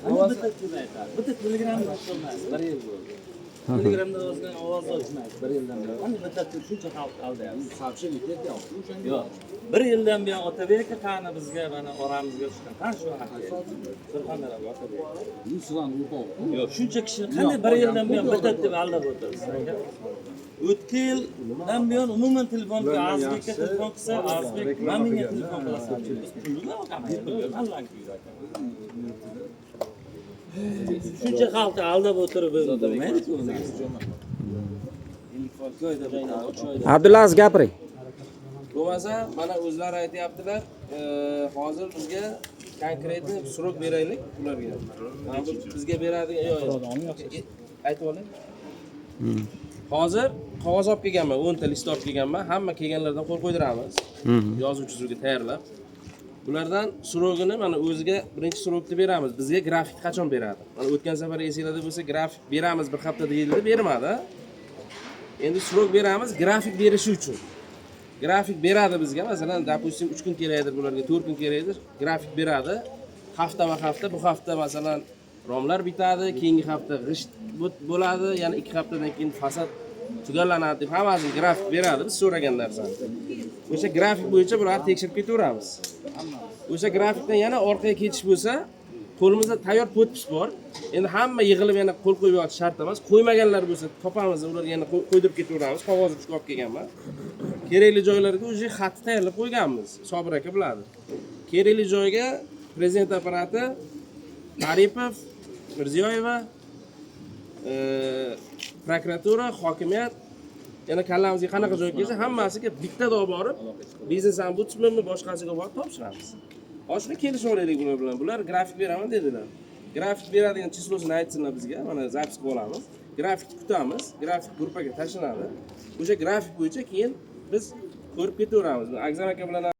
Ana bitta tip aytadi. Bitta Telegramda o'tmaydi, bir yil bo'ldi. Telegramda yozgan ovoz o'chmaydi bir yildan beri. Ana bitta tip shuncha xalq aldayapti. Сообщение ketyapti o'shanga. Yo'q. Bir yildan buyon Otabek aka qani bizga mana oramizga tushgan. Qani shu aka? Surxondaryo Otabek. Sizlarni o'rtoq. Yo'q, shuncha kishini qanday bir yildan buyon bitta deb aldab o'tirsiz, aka? O'tgan yildan buyon umuman telefon qilsa, Azizbekka telefon qilsa, Azizbek "Mana menga telefon qilasan" deydi. Biz pulni allanki. Shuncha xalqni aldab o'tirib bo'lmaydi-ku u narsa. 2 oyda bitta, 3 oyda. Abdulaziz, gapiring. Bo'lmasa, mana o'zlari aytyaptilar, hozir bizga конкретный срок beraylik ularga. Mana bu bizga beradigan, yo'q, yo'q. Aytib olay. Hozir qog'oz olib kelganman, 10 ta list olib kelganman. Hamma kelganlardan qo'l qo'ydiramiz. Yozuv chizuvga tayyorlab. Bulardan срок ini, mana o'ziga birinchi срок ni beramiz. Bizga grafik qachon beradi? Mana o'tgan safar esinglarda bo'lsa, grafik beramiz bir hafta deyildi, bermadi. Endi срок beramiz grafik berishi uchun. Grafik beradi bizga, masalan, допустим, 3 kun kerakdir bularga, 4 kun kerakdir, grafik beradi. Haftama hafta, bu hafta, masalan, romlar bitadi, keyingi hafta g'isht bo'ladi, yana 2 haftadan keyin fasad tugallanadi deb hammasini grafik beradi biz so'ragan narsani. O'sha grafik bo'yicha bularni tekshirib ketaveramiz. O'sha grafikdan yana orqaga ketish bo'lsa, qo'limizda tayyor подпись bor. Endi hamma yig'ilib yana qo'l qo'yib yotish shart emas. Qo'ymaganlar bo'lsa, topamiz, ularga yana qo'ydirib ketaveramiz. Qog'oz ruchka olib kelganman. Kerakli joylarga уже xatni tayyorlab qo'yganmiz. Sobir aka biladi. Kerakli joyga prezident apparati, Aripov, Mirziyoyeva, prokuratura, hokimiyat, yana kallamizga qanaqa joy kelsa, hammasiga bittada olib borib, biznes ombudsmanmi, boshqasiga borib topshiramiz. Hozir shuni kelishib olaylik bular bilan. Bular grafik beraman dedilar. Grafik beradigan число sini aytsinlar bizga, mana запись qilib olamiz. Grafikni kutamiz, grafik gruppaga tashlanadi. O'sha grafik bo'yicha keyin biz ko'rib ketaveramiz. Akzam aka bilan.